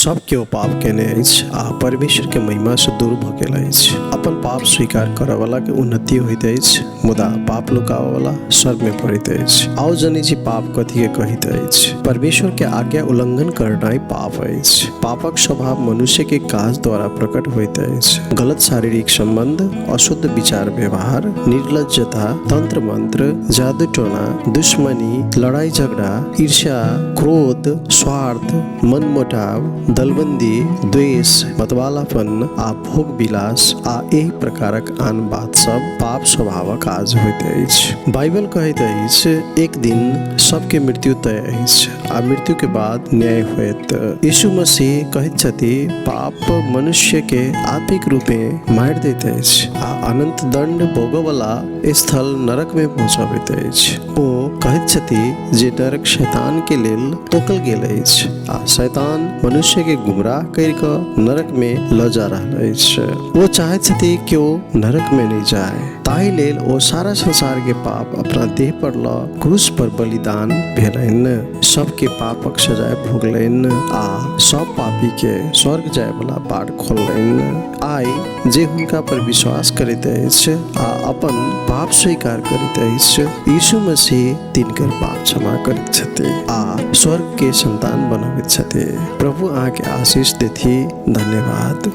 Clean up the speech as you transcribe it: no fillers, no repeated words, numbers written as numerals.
सब केओ पाप केने अछि आ परमेश्वर के महिमा से दूर भऽ गेल अछि। अपन पाप स्वीकार करऽ वाला के उन्नति होइत अछि, मुदा पाप लुकाबऽ वाला शर्म में पड़ैत अछि। आउ जनै छी पाप कथी के कहैत अछि। परमेश्वर के आज्ञा उल्लंघन करनाइ पाप अछि। पापक स्वभाव मनुष्य के काज द्वारा प्रकट होइत अछि। गलत शारीरिक संबंध, अशुद्ध विचार व्यवहार, निर्लज्जता, तंत्र मंत्र, जादू टोना, दुश्मनी, लड़ाई झगड़ा, ईर्ष्या, क्रोध, स्वार्थ, मनमुटाव, दलबंदी, द्वेष, मतवालापन आ भोग विलास आ एहि प्रकारक आन बात सब पाप स्वभावक काज होइत अछि। बाइबल कहैत अछि, एक दिन सबके मृत्यु तय अछि आ मृत्यु के बाद न्याय होयत। यीशु मसीह कहैत छथि, पाप मनुष्य के आत्मिक रूपे मारि दैत अछि आ अनंत दंड भोगऽवला स्थल नरक में पहुँचबैत अछि। ओ कहैत छथि जे नरक शैतान के लेल तोकल गेल अछि आ शैतान मनुष्य के गुमराह करि कऽ नरक में लऽ जा रहल अछि। ओ चाहैत छथि केओ नरक में नहि जाय, ताहि लेल ओ सारा संसार के पाप अपना देह पर लऽ क्रूस पर बलिदान भेलनि, सबके पापक सजाय भोगलनि आ सब पापी के स्वर्ग जाय वाला बाट खोललनि। आइ जे हुनका पर विश्वास करैत अछि आ अपन पाप स्वीकार करैत अछि, यीशु मसीह तिनकर पाप क्षमा करैत छथि आ स्वर्ग के संतान बनबैत छथि। प्रभु अहाँके आशीष देथि। धन्यवाद।